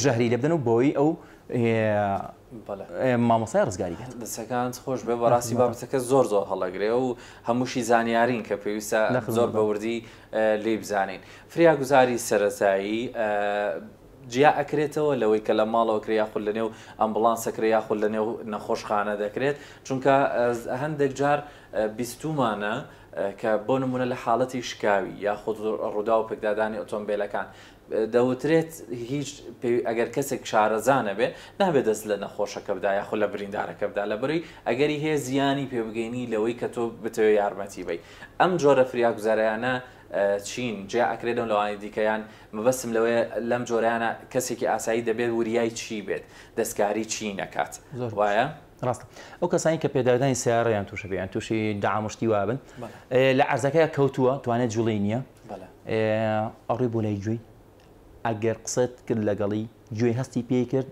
Speaker 2: ژەهری لێ بدەن و بۆی ئەو مامۆستای ڕزگاری بێت.
Speaker 1: دەستەکانت خۆش بێ بەڕاستی بابەتەکە زۆر زۆر هەڵەگرێ و هەمووشی زانیارین کە پێویستە زۆر بەوردی لێی بزانین. فریاگوزاری سەرەتایی جیا ئەکرێتەوە لەوەی کە لە ماڵەوە کرێ یاخود لە نێو ئەمبڵانس ئەکرێ یاخود لە نێو نەخۆشخانە دەکرێت چونکە هەندێک جار بیستومانە کە بۆ نمونە لە حاڵەتی شکاوی یاخود ڕووداو و پێکدادانی ئۆتۆمبیلەکان دەوترێت هیچ ئەگەر کەسێک شارەزا نەبێ نابێت دەست لە نەخۆشەکە بدا یاخود لە بریندارەکە بدا لەبەرەی ئەگەری هەیە زیانی پێبگەینی لەوەی کە تۆ بتەوێ یارمەتی بی ئەم جۆرە فریاگوزاریانە چین جیا ئەکرێنەوە لەوانی دیکە یان مەبەستم لەوەیە لەم جۆرەیانە کەسێکی ئاسایی دەبێت وریای چی بێت دەستکاری چی نەکات
Speaker 2: زۆر
Speaker 1: وایە؟
Speaker 2: ڕاستە ئەو کەسانی کە پێداودانی سیارەیان تووشە بێ یان تووشی دەعام و شتی وابن لە عەرزەکەیا کەوتووە توانێت جوڵەی نییە ئەڕۆی بۆ لای گوێی ئەگەر قسەت کرد لەگەڵی گوێی هەستی پێی کرد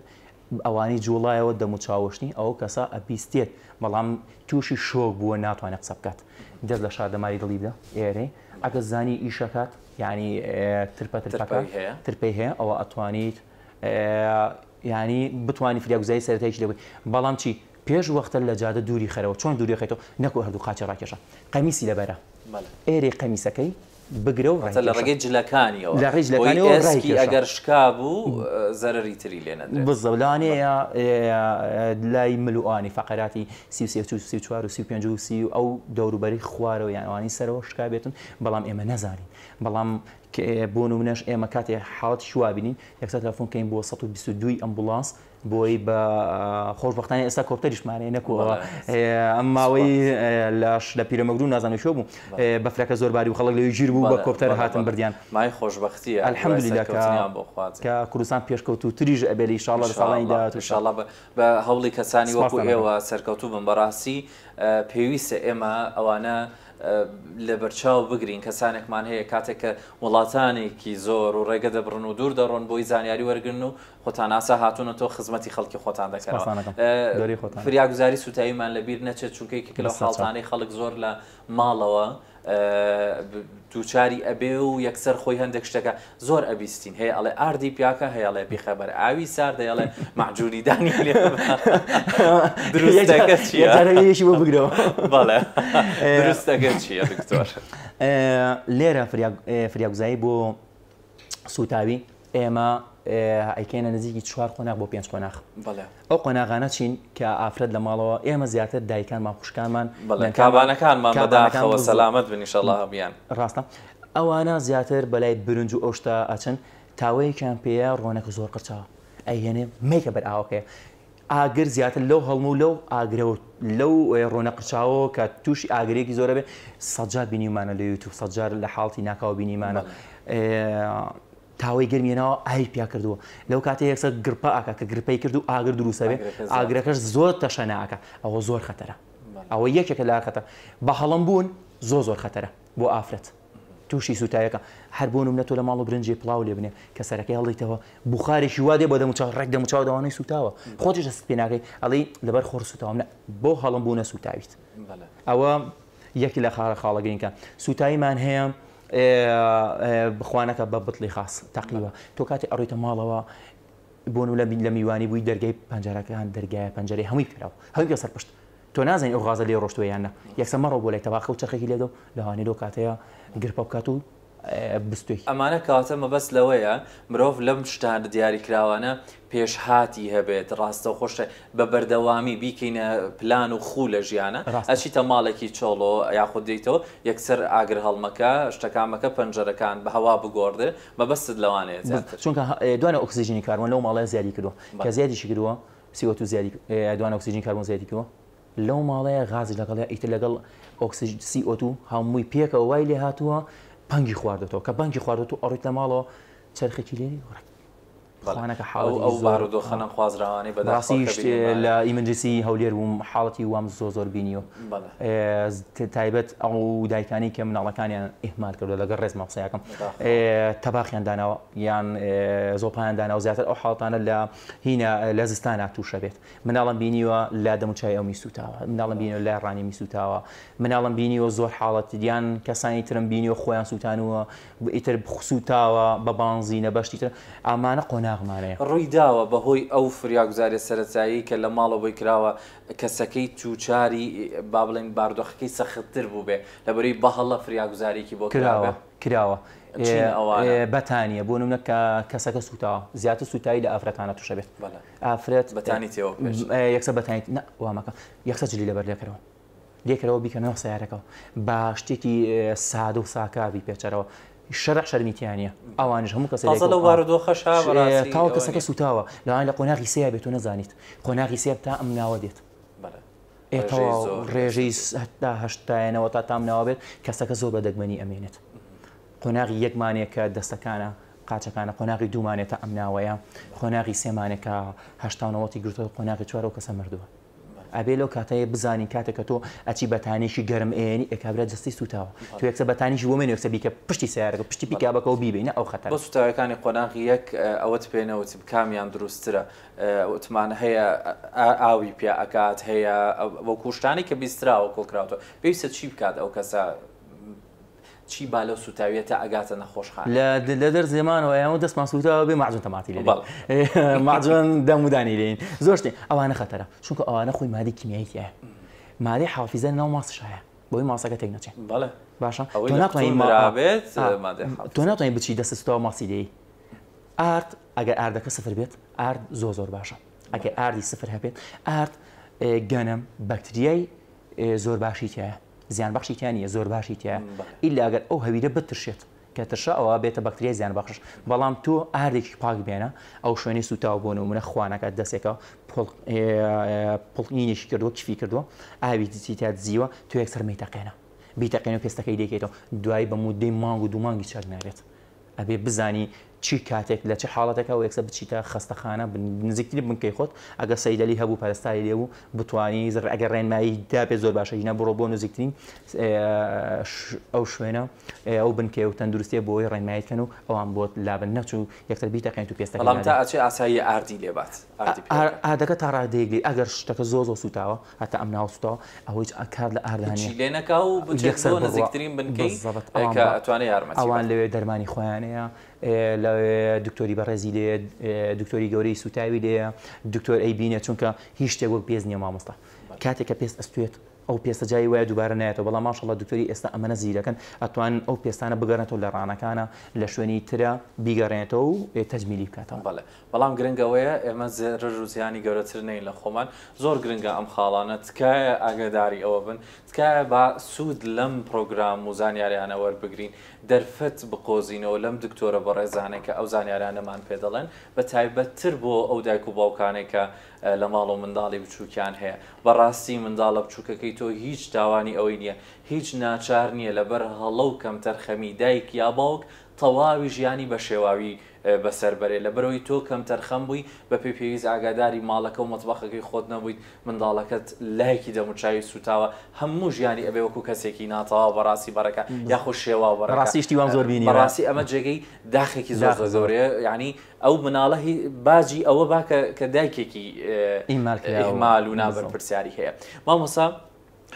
Speaker 2: ئەوانی جوڵایەوە دەم و چاوەشنی ئەو کەسە ئەبیستێت بەڵام تووشی شۆک بووە ناتوانێت قسە بکات دەست لە شاردەماری دڵی بدە ئێرەی ئەگەر زانی ئیشەکات یعنی ترپە ترپەکە ترپەی هەیە ئەوە ئەتوانیت یعنی بتوانی فریاگوزاری سەرەتاییش لێ بکەی بەڵام چی پێش وەختە لە جادە دووری خەرەوە چۆن دووری خەیتەوە نەکو هەردوو قاچی ڕاکێشە قەمیسی لەبەرە ئێرەی قەمیسەکەی بگرە و
Speaker 1: واتە لە
Speaker 2: ڕایکێشە.
Speaker 1: ڕێگەی جلەکانیەوە
Speaker 2: لە ڕێی
Speaker 1: بۆی
Speaker 2: جلەکانیەوە
Speaker 1: ئێسکی
Speaker 2: ڕایکێشە.
Speaker 1: ئەگەر شکابوو زەرەری تری لێ نەدرێت.
Speaker 2: بالضبط لەوانەیە لای مل و ئەوانی فەقەراتی 33 و 34 و 35 و 30 و ئەو دەوروبەری خوارەوە یان ئەوانی سەرەوە شکابێتن بەڵام ئێمە نەزانین بەڵام بۆ نمونەش ئێمە کاتێ حاڵەتێکی وا بینین یەکسەر تەلەفۆن کەین بۆ 122 ی ئەمبوڵانس بۆی بە خۆشبەختانە ئێستا کۆپتەریشمان هەیە نەکو ئەم ماوەی لەش لە پیرەمەگرو نازانم کوێ بوو بەفرەکە زۆر باری و خەڵک لەوێ گیر بوو بە کۆپتەر هاتن بردیان
Speaker 1: مای خۆشبەختیە
Speaker 2: الحمدللە کە کە کوردستان پێشکەوتووتریش ئەبێ لە ئیشاڵڵا لە ساڵانی داهاتوو
Speaker 1: ئیشاڵڵا بە هەوڵی کەسانی وەکو ئێوە سەرکەوتوو بن بەڕاستی پێویستە ئێمە ئەوانە لەبەرچاو بگرین کەسانێکمان هەیە کاتێک کە وڵاتانێکی زۆر و ڕێگە دەبڕن و دوور دەڕۆن بۆی زانیاری وەرگن و خۆتان ئاسا هاتوونەتەوە خزمەتی خەڵکی خۆتان دەکەنەوە. فریاگوزاری سوتاویمان لەبیر نەچێت چونکە یەکێکە لەو حاڵتانەی خەڵک زۆر لە ماڵەوە دووچاری ئەبێ و یەکسەر خۆی هەندێک شتەکە زۆر ئەبیستین هەیە ئەڵێ ئاردی پیاکە هەیە ئەڵێ بیخەبەر ئاوی سارد هەیە ئەڵێ معجونی دانی لێ دروستەکە چییە؟
Speaker 2: بۆ بگرەوە
Speaker 1: بەڵێ دروستەکە چییە دکتۆر؟
Speaker 2: لێرە فریاگوزاری بۆ سوتاوی ئێمە ئەیکەینە نزیکی چوار قۆناغ بۆ پێنج قۆناغ. ئەو قۆناغانە چین کە ئافرەت لە ماڵەوە ئێمە زیاتر دایکانمان خوشکانمان
Speaker 1: کابانەکانمان بەداخەوە سەلامەت بن ئیشەڵا هەموویان.
Speaker 2: ڕاستە ئەوانە زیاتر بەلای برنج و ئەو شتە ئەچن تاوەیەکیان پێیە ڕۆنەکە زۆر قرچاوە ئەیهێنێ مەیکە بەر ئاوەکەیە ئاگر زیاتر لەو هەڵم و لەو ئاگرەوە لەو ڕۆنە قرچاوەوە کە تووشی ئاگرێکی زۆرە بێ سەجار بینیمانە لە یوتیوب سەجار لە حاڵتی ناکاوە بینیمانە تاوەی گەرمی هێناوە ئاوی پیا کردووە لەو کاتەی یەکسەر گرپە ئاکا کە گرپەی کرد و ئاگر دروستە بێ ئاگرەکەش زۆر تەشەنە ئاکا ئەوە زۆر خەتەرە ئەوە یەکێکە لە خەتەر بە هەڵم بوون زۆر زۆر خەتەرە بۆ ئافرەت تووشی سووتایەکە هەر بۆ نمونە تۆ لە ماڵ و برنجێ پڵاو لێ بنێ کە سەرەکەی هەڵیتەوە بوخارێکی وا دێ بۆ دەموچاو ڕێک دەموچاو دەوانەی سووتاوە خۆتیش دەست پێ ناکەی ئەڵێی لەبەر خۆر سووتاوم نە بۆ هەڵم بوونە سووتاویت ئەوە یەکی لە خاڵە خاڵە گرینگە سووتاییمان هەیە بخوانەکە بە بتڵی خاص تەقیوە تۆ کاتی ئەڕۆیتە ماڵەوە بۆن و لە میوانی بووی دەرگای پەنجەرەکان دەرگایە پەنجەرەی هەمووی بکەرەوە هەمووی بکە سەر پشت تۆ نازانی ئەو غازە لێ ڕۆشتووە یان نا یەکسەر مەڕۆ بۆ لای تەباخە و چەرخێکی لێدە و لەوانەیە لەو کاتەیە گرپە بکات و بستوی.
Speaker 1: ئەمانە کەواتە مەبەست لەوەیە مرۆڤ لەم شتانە دیاریکراوانە پێشهاتی هەبێت ڕاستەوخۆ شتە بە بەردەوامی بیکەینە پلان و خوو لە ژیانە
Speaker 2: ڕاستە.
Speaker 1: ئەچیتە ماڵێکی چۆڵۆ یاخود دێیتەوە یەکسەر ئاگر هەڵمەکە شتەکان مەکە پەنجەرەکان بە هەوا بگۆڕدرێ مەبەستت لەوانەیە زیاتر.
Speaker 2: چونکە دوانە ئۆکسجینی کاربۆن لەو ماڵەیە زیادی کردووە کە زیادیشی کردووە CO2 زیادی دوانە ئۆکسجینی کاربۆن زیادی کردووە لەو ماڵەیە غازیش لەگەڵیا ئیتر لەگەڵ ئۆکسج CO2 هەمووی پێکەوە وای لێ هاتووە پەنگی خواردۆتەوە کە پەنگی خواردۆتەوە ئەڕۆیت لە ماڵەوە چەرخێکی لێ ڕێک خوانەکە حاڵەتێکی
Speaker 1: ئەو
Speaker 2: زۆر
Speaker 1: بارودۆخە نەخوازراوانەی بەداخەوە
Speaker 2: بەڕاستی
Speaker 1: کە
Speaker 2: شت
Speaker 1: بینیمان.
Speaker 2: لە emergency هەولێر بووم حاڵەتی وام زۆر زۆر بینیوە
Speaker 1: بەڵێ.
Speaker 2: تایبەت ئەو دایکانەی کە مناڵەکانیان ئیهمال کردووە لەگەڵ ڕێزمە قسەیەکەم
Speaker 1: بەداخەوە.
Speaker 2: تەباخیان داناوە یان زۆپایان داناوە زیاتر ئەو حاڵەتانە لە هینە لە زستانا تووشە بێت مناڵم بینیوە لە دەموچاوی ئەومی سووتاوە، مناڵم بینیوە لای ڕانیمی سووتاوە، مناڵم بینیوە زۆر حاڵەت یان کەسانی ترم بینیوە خۆیان سووتانووە ئیتر سووتاوە بە بانزینە بەشتی تر ئەمانە قۆناغمانەیە.
Speaker 1: ڕووی داوە بەهۆی ئەو فریاگوزاریە سەرەتاییەی کە لە ماڵەوە بۆی کراوە کەسەکەی تووچاری با بڵێین بارودۆخەکەی سەختتر بووبێ لەبەرەی بەهەڵە فریاگوزاریەکی بۆ
Speaker 2: کراوە
Speaker 1: کرابێ؟
Speaker 2: کراوە
Speaker 1: چین ئەوانە؟
Speaker 2: بەتانیە بۆ نمونە کە کەسەکە سووتاوە زیاتر سووتاوی لە ئافرەتانە تووشە بێت
Speaker 1: بەڵێ.
Speaker 2: ئافرەت
Speaker 1: بەتانی تێوە پێش.
Speaker 2: یەکسەر بەتانی نا وا مەکە یەکسەر جلی لەبەر لێکەرەوە لێکەرەوە بیکە ناو سەیارەکەوە بە شتێکی سادە و ساکار بیپێچەرەوە شەرع شەرمی تیا نییە ئەوانیش هەموو کەسێک
Speaker 1: تازە لەو بارودۆخەشا بەڕاستی
Speaker 2: تاو
Speaker 1: ئەوە
Speaker 2: کەسەکە
Speaker 1: نییە.
Speaker 2: سوتاوە لەوانەیە لە قۆناغی سێیا بێت تۆ نەزانیت قۆناغی سێ تا ئەم ناوە دێت
Speaker 1: بەڵێ
Speaker 2: ئێ
Speaker 1: ڕێژەی
Speaker 2: تەواو
Speaker 1: زۆر
Speaker 2: ڕێژەی
Speaker 1: بەسەر
Speaker 2: هەتا هەشتایەنەوە تا تام ناوە بێت کەسەکە زۆر بە دەگمەنی ئەمێنێت قۆناغی یەک مانێ کە دەستەکانە قاچەکانە قۆناغی دوو مانێ تا ئەم ناوەیە قۆناغی سێ مانێ کە 80 و نەوەتی گرتووە قۆناغی چوار ئەو کەسە مردووە ئەبێ لەو کاتەیە بزانین کاتێک کە تۆ ئەچی بەتانیشی گەرم ئێنی ئێ کابرا جەستەی سووتاوە تۆ یەکسەر بەتانیشی بۆ مێنە یەکسەر بیکە پشتی سەیارەکە پشتی پیکابەکەوە بیبەی نە ئەو خەتەرە.
Speaker 1: بۆ سووتاوەکانی قۆناغی یەک ئەوەت پێ نەوتم کامیان دروستترە وتمان هەیە ئاوی پیا ئەکات هەیە وەکو شتانەی کە بیستراوە کۆکراوەتەوە پێویستە چی بکات ئەو کەسە چی با لەو سوتاویە تا ئەگاتە نەخۆشخانە.
Speaker 2: لە لە دەر زێمانەوە ئەیان وت دەستمان سوتاوە بێ مەعجون تەماتی لێ دێین مەعجون دەم و دانی لێین زۆر شتێ ئەوانە خەتەرە چونکە ئەوانە خۆی مادەی کیمیایی تیایە مادەی حافیزە ناو ماسشایە بۆی ماسەکە تێک نەچێ
Speaker 1: بەڵێ
Speaker 2: باشە
Speaker 1: ئەوەی
Speaker 2: تۆ
Speaker 1: لە
Speaker 2: ناتوانانی
Speaker 1: قوتوو
Speaker 2: ما
Speaker 1: نرابێت مادەی
Speaker 2: تۆ
Speaker 1: حافیزە
Speaker 2: ناتوانانی بچی دەستت سوتاوە ماسی لێی ئارد ئەگەر ئاردەکە سفر بێت ئارد زۆر زۆر باشە ئەگەر ئاردی سفر هەبێت ئارد گەنم بەکتریای زۆر باشی تیایە زیان بەخشی تیا نییە زۆر باشی تیایە ئیلا ئەگەر ئەو هەویرە بترشێت کە ترشا ئەوە بێتە بەکتریای زیان بەخش بەڵام تۆ ئاردێکی پاک بێنە ئەو شوێنەی سوتاو بۆ نمونە خوانەکە دەستێکە پڵینێکی کردووە کفی کردووە ئاوی دزی تیا دزیوە تۆ یەکسەر مەیتەقێنە بیتەقێنە و پێستەکەی لێکەیتەوە دوایی بە مودەی مانگ و دوو مانگی چاک نابێت ئەبێ بزانی چی کاتێک لە چ حاڵەتێکا و یەکسەر بچیتە خەستەخانە نزیکترین بنکەی خۆت ئەگەر سەیدەلی هەبوو پەرستاری لێ بوو بتوانی ئەگەر ڕێنمایی دابێت زۆر باشە ژینا بڕۆ بۆ نزیکترین ئەو شوێنە ئەو بنکەیە و تەندروستیە بۆی ڕێنماییت کەن و ئەوان بۆت لابن نەچوو یەکسەر بیتەقێنیت و پێستەکەی
Speaker 1: بەڵام تا
Speaker 2: نادەی.
Speaker 1: ئەچێ ئاساییە ئاردی لێ بات ئاردی پێ بکات.
Speaker 2: ئاردەکە تا ڕادەیەک لێ ئەگەر شتەکە زۆر زۆر سووتاوە هەتا ئەم ناوە سووتاوە ئەوە هیچ کار لە ئاردا
Speaker 1: هیچی
Speaker 2: نییە
Speaker 1: لێ نەکا و بچێت
Speaker 2: یەکسەر
Speaker 1: بۆ
Speaker 2: بڕوا
Speaker 1: نزیکترین بنکەی
Speaker 2: بالضبط ئەوان
Speaker 1: کە
Speaker 2: بە
Speaker 1: ئەتوانێ یارمەتی
Speaker 2: ئەوان
Speaker 1: بات.
Speaker 2: لەوێ دەرمانی خۆیانەیە لەوێ دکتۆری بەڕێزی لێیە دکتۆری گەورەی سووتاوی لێیە دکتۆر ئەیبینێ چونکە هیچ شتێک وەک پێست نییە مامۆستا کاتێک کە پێست ئەستوێت ئەو پێستە جاری وایە دووبارە نایەتەوە بەڵام ماشاءاللە دکتۆری ئێستا ئەمەنە زیرەکن ئەتوانن ئەو پێستانە بگەڕێنێتەوە لە ڕانەکانە لە شوێنی ترە بیگەڕێنێتەوە و تەجمیلی بکاتەوە.
Speaker 1: بەڵێ بەڵام گرنگ ئەوەیە ئێمە زەرەر و زیانی گەورەتر نەین لە خۆمان زۆر گرنگە ئەم خاڵانە تکایە ئاگاداری ئەوە بن تکایە با سوود لەم پڕۆگرام و زانیاریانە وەربگرین دەرفەت بقۆزینەوە لەم دکتۆرە بەڕێزانەی کە ئەو زانیارانەمان پێ دەڵێن بە تایبەتتر بۆ ئەو دایک و باوکانەی کە لە ماڵ و منداڵی بچووکیان هەیە بەڕاستی منداڵە بچووکەکەی تۆ هیچ تاوانی ئەوەی نییە هیچ ناچار نییە لەبەر هەڵە و کەمتەرخەمی دایک یا باوک تەواوی ژیانی بە شێواوی بەسەر بەرێ لەبەرئەوەی تۆ کەمتەرخەم بووی بەپێی پێویست ئاگاداری ماڵەکە و مەتبەخەکەی خۆت نەبوویت منداڵەکەت لایەکی دەموچاوی سوتاوە هەموو ژیانی ئەبێ وەکو کەسێکی ناتەواو بەڕاستی بەڕێکا یاخود شێواو بەڕێکا
Speaker 2: بەڕاستی شتی وام زۆر بینیوە.
Speaker 1: بەڕاستی ئەمە جێگەی داخێکی زۆر
Speaker 2: داخ
Speaker 1: زۆر
Speaker 2: زۆر.
Speaker 1: گەورەیە یانی ئەو مناڵە هی باجی ئەوە با کە کە دایکێکی
Speaker 2: ئیهمال کراوە
Speaker 1: ئیهمال و
Speaker 2: بالضبط.
Speaker 1: نابەرپرسیاری هەیە مامۆستا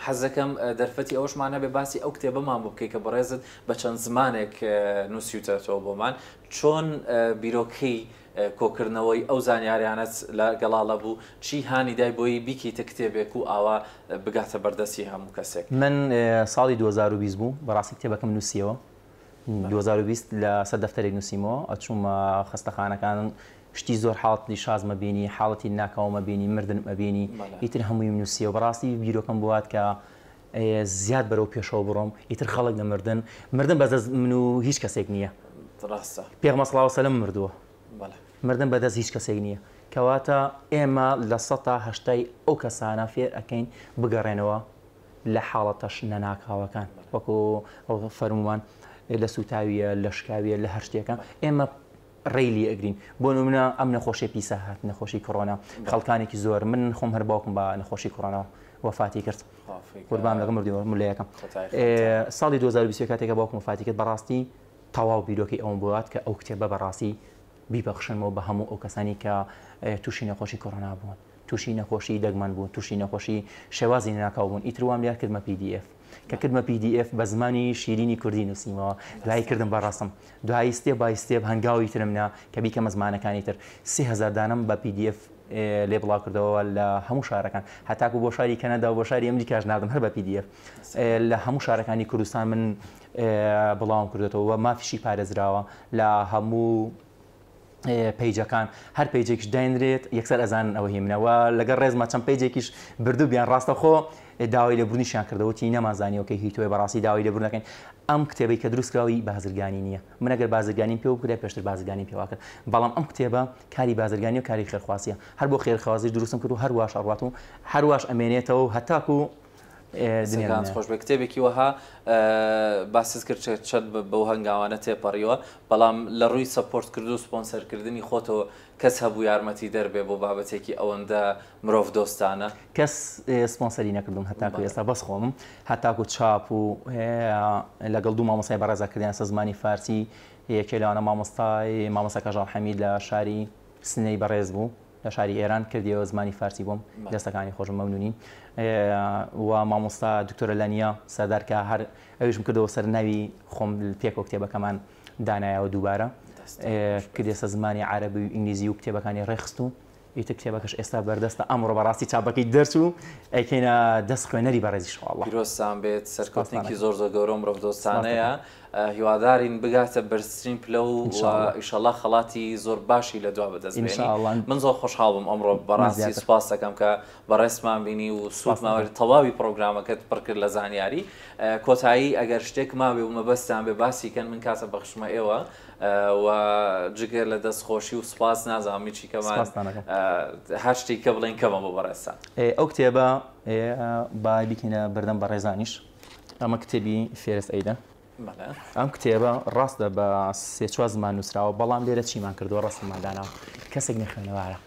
Speaker 1: حەزدەکەم دەرفەتی ئەوەشمان هەبێ باسی ئەو کتێبەمان بۆ بکەی کە بەڕێزت بە چەند زمانێک نووسیوتەتەوە بۆمان چۆن بیرۆکەی کۆکردنەوەی ئەو زانیاریانەت لە گەڵاڵە بوو چی هانی دای بۆی بیکەیتە کتێبێک و ئاوا بگاتە بەردەستی هەموو کەسێک؟
Speaker 2: من ساڵی 2020 بوو بەڕاستی کتێبەکەم نووسیەوە. 2020 لە سەر دەفتەرێک نووسیمەوە، ئەچوومە خەستەخانەکان شتی زۆر حاڵەتی شازمە بینی، حاڵەتی ناکاومە بینی، مردنمە بینی، ئیتر هەموویم نووسیەوە. بەڕاستی بیرۆکەم بۆ هات کە زیاد بەرەو پێشەوە بڕۆم، ئیتر خەڵک لە مردن، مردن بەدەست من و هیچ کەسێک نییە.
Speaker 1: ڕاستە.
Speaker 2: پێغەمبەر صلی اللە علیە وسلم مردووە. مردن بەدەست هیچ کەسێک نییە. کەواتە ئێمە 80% ئەو کەسانە فێر ئەکەین بگەڕێنەوە لە حاڵەتە نەناکاوەکان، وەکو ئەو فەرموومان لە سووتاویە، لە شکاویە، لە هەر شتێکە ئێمە ڕێی لێ ئەگرین. بۆ نمونە ئەم نەخۆشیە پیسە هات، نەخۆشی کۆرۆنا، خەڵکانێکی زۆر، من خۆم هەر باوکم بە نەخۆشی کۆرۆنا وەفاتی کرد، قوربان لەگەڵ مردی ملەیەکەم. ساڵی 2020 کاتێکە باوکم وەفاتی کرد، بەڕاستی تەواو بیرۆکەی ئەوم بۆ هات کە ئەو کتێبە بەڕاستی بیبەخشنمەوە بە هەموو ئەو کەسانی کە تووشی نەخۆشی کۆرۆنا بوون، تووشی نەخۆشی دەگمەن بوون، تووشی نەخۆشی شێوازی نەناکاو بوون. ئیتر وام لێ کردمە PDF. کە کردمە PDF بە زمانی شیرینی کوردی نووسیمەوە، دوایی کردم بە ڕەسم، دوایی step by step هەنگاوی ترم نا کە بیکەمە زمانەکانی تر. 3000 دانەم بە PDF لێ بڵاو کردەوە لە هەموو شارەکان، هەتاکو بۆ شاری کەنەدا و بۆ شاری ئەمریکاش ناردم هەر بە PDF. لە هەموو شارەکانی کوردستان من بڵاوم کردێتەوە و مافیشی پارێزراوە لە هەموو page ەکان، هەر page ێکیش داینرێت یەکسەر ئەزانن ئەوە هی منە. و لەگەڵ ڕێزما چەند page ێکیش بردوو بیان ڕاستەخۆ داوای لێبوردنیشیان کردەوە، وتی نەمانزانیەوە کە هی تۆیە، بەڕاستی داوای لێبوردن دەکەین. ئەم کتێبەی کە دروست کراوی بازرگانی نییە، من ئەگەر بازرگانیم پێوە بکرێت پێشتر بازرگانیم پێوە کرد، بەڵام ئەم کتێبە کاری بازرگانی و کاری خێرخوازیە، هەر بۆ خێرخوازیش دروستم کرد و هەر واش ئەڕوات و هەر واش ئەمێنێتەوە و هەتاکو
Speaker 1: دەستەکانت خۆش بێ. کتێبێکی وەها باست کرد چەند بەو هەنگاوانە تێپەڕیوە، بەڵام لە ڕووی support کردن و سپۆنسەرکردنی خۆتەوە کەس هەبوو یارمەتی دەربێ بۆ بابەتێکی ئەوەندە مرۆڤ دۆستانە؟
Speaker 2: کەس سپۆنسەری نەکردوم هەتاکو ئێستا، بەس خۆمم هەتاکو چاپ و لەگەڵ دوو مامۆستای بەڕێزا کردیان سە زمانی فارسی، یەکێ لەوانە مامۆستای مامۆستا کەژاڵ حەمید لە شاری سنەی بەڕێز بوو لە شاری ئێران کردیەوە زمانی فارسی بۆم، دەستەکانی خۆشم مەمنونی. و مامۆستا دکتۆرە لەنیا سەردار کە هەر ئەویشم کردەوە سەر ناوی خۆم پێکەوە کتێبەکەمان دانایەوە دووبارە کردێسە زمانی عەرەبی و ئینگلیزی و کتێبەکانی ڕێخست و ئیتر کتێبەکەش ئێستا بەردەستە. ئەمڕۆ بەڕاستی چاپەکەی دەرچوو، ئەیکەینە دەست خوێنەری بەڕێزی ئینشاڵڵا.
Speaker 1: پیرۆزتان بێت، سەرکەوتنێکی زۆر زۆر گەورە و مرۆڤدۆستانەیە، هیوادارین بگاتە بەرزترین پلە و ئیشەڵا خەڵاتی زۆر باشی لە دوا بەدەست بێنی. من زۆر خۆشحاڵ بووم ئەمڕۆ بەڕاستی سوپاس دەکەم کە بەڕێزمان بینی و سوودمان وەرگرت، تەواوی پڕۆگرامەکەت پڕ کرد لە زانیاری. کۆتایی ئەگەر شتێک مابێ و مەبەستتان بێ باسی کەن، من کاتە بەخشمە ئێوە و جگە لە دەستخۆشی و سوپاس نازانم هیچی کەمان هەر شتێک کە بڵێن کەمە بۆ بەڕێزتان.
Speaker 2: ئەو کتێبە با بیکەینە بەردەم بەڕێزانیش. ئەمە کتێبی first aid ە. ئەم کتێبە ڕاستە بە سێ چوار زمان نووسراوە، بەڵام لێرە چیمان کردووە؟ ڕەسممان داناوە. کەسێک نەخوێنەوارە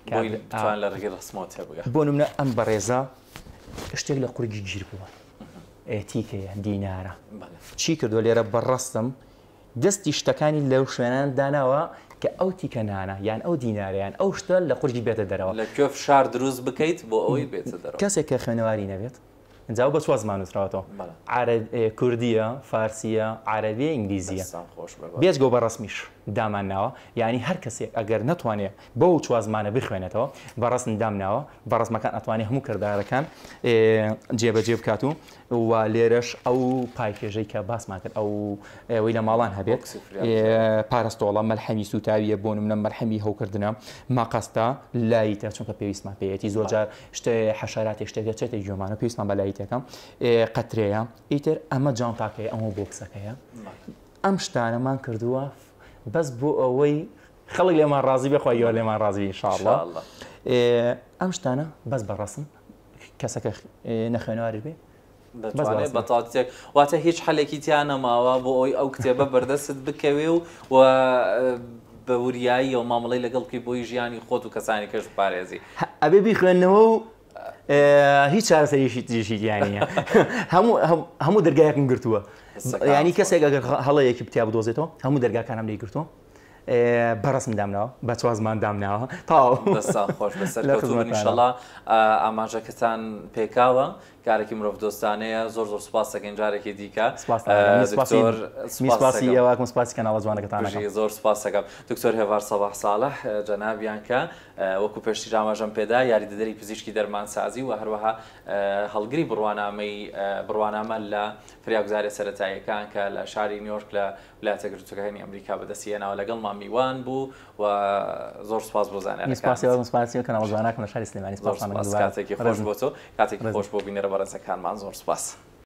Speaker 1: بتوان لە ڕێگەی ڕەسمەوە تێبگا.
Speaker 2: بۆ نمونە ئەم بەڕێزە شتێک لە قورگی گیر بووە، تیکەیە، دینارە، چی کردووە لێرە بە ڕەسم دەستی شتەکانی لەو شوێنان داناوە کە ئەو تیکە نانە یان ئەو دینارە یان ئەو شتە لە قورگی بێتە دەرەوە.
Speaker 1: لە کوێ فشار دروست بکەیت بۆ ئەوەی بێتە دەرەوە.
Speaker 2: کەسێک کە خوێنەواری نەبێت ئینجا ئەو بە چوار زمان نووسراوەتەوە، کوردییە، فارسییە، عەرەبییە، ئینگلیزییە.
Speaker 1: دەستتان خۆش بێ.
Speaker 2: بێجگە و بە ڕەسمیش دامان ناوە، یانی هەر کەسێک ئەگەر نەتوانێ بەو چوار زمانە بخوێنێتەوە بە ڕەسم دام ناوە، بە ڕەسمەکان ئەتوانێ هەموو کردارەکان جێبەجێ بکات و و لێرەش ئەو پایکێژەی کە باسمان کرد ئەو ئەوەی لە ماڵان هەبێت پارستۆڵە، مەلحەمی سووتاویە، بۆ نمونە مەلحەمی هەوکردنە، ماقەستە، لایتە، چونکە پێویستمان پێیەتی زۆر جار شتێ حەشاراتێک شتێک دەچێتە گوێمانە پێویستمان بە لایتەکە، قەترەیە، ئیتر ئەمە جانتاکەیە، ئەمە بۆکسەکەیە. ئەم شتانەمان کردووە بەس بۆ ئەوەی خەڵک لێمان ڕازی بێ، خوای گەورە لێمان ڕازی بێ ئینشاءاللە. ئەم شتانە بەس بە ڕەسم کەسەکە نەخوێنەواریش بێ
Speaker 1: دەتوانێت بە تاوتێک، واتە هیچ حەلێکی تیا نەماوە بۆ ئەوەی ئەو کتێبە بەردەستت بکەوێ و بە وریاییەوە مامەڵەی لەگەڵ بکەی بۆی ژیانی خۆت و کەسانی کەش بپارێزی.
Speaker 2: ئەبێ بیخوێنەوە و هیچ چارەسەریشی تریشی تیا نییە. هەموو دەرگایەکم گرتووە. یعنی کەسێک ئەگەر هەڵەیەکی تیا بدۆزێتەوە هەموو دەرگاکانم لێ گرتووە. بە ڕەسم دامناوە، بە چوار زمان دامناوە. تەواو.
Speaker 1: دەستان خۆش بێت، سەرکەوتوو بن ئینشەڵا. ئاماژەکەتان پێکاوە. کارێکی مرۆڤدۆستانەیە، زۆر زۆر سوپاست دەکەین جارێکی دیکە
Speaker 2: سوپاستان دەکەم. من سوپاسی
Speaker 1: دکتۆر
Speaker 2: من
Speaker 1: سوپاست
Speaker 2: سوپاسی
Speaker 1: دەکەم.
Speaker 2: ئێوە ئەکەم سوپاسی کەناڵە جوانەکەتان ئەکەم.
Speaker 1: بژی زۆر سوپاست دەکەم دکتۆر هێڤار سەباح ساڵح جەنابیان کە وەکو پێشتریش ئاماژەم پێدا یاریدەدەری پزیشکی دەرمانسازی و هەروەها هەڵگری بڕوانامەی بڕوانامە لە فریاگوزاریە سەرەتاییەکان کە لە شاری نیۆرک لە ولایەتە یەکگرتووەکانی ئەمریکا بەدەستی هێناوە لەگەڵمان میوان بوو و زۆر سوپاس بۆ
Speaker 2: من سوپاسی
Speaker 1: زانیارەکانت.
Speaker 2: ئێوە سوپاسی ئەو کەناڵە جوانەکەم لە شاری سلێمانی
Speaker 1: زۆر
Speaker 2: سوپاستان دەکەم
Speaker 1: سوپاس
Speaker 2: دووبارە
Speaker 1: کاتێکی خۆش
Speaker 2: ڕێزم
Speaker 1: بۆ تۆ کاتێکی
Speaker 2: ڕێزم.
Speaker 1: خۆش بۆ بینەرە بەڕێزەکانمان زۆر سوپاس.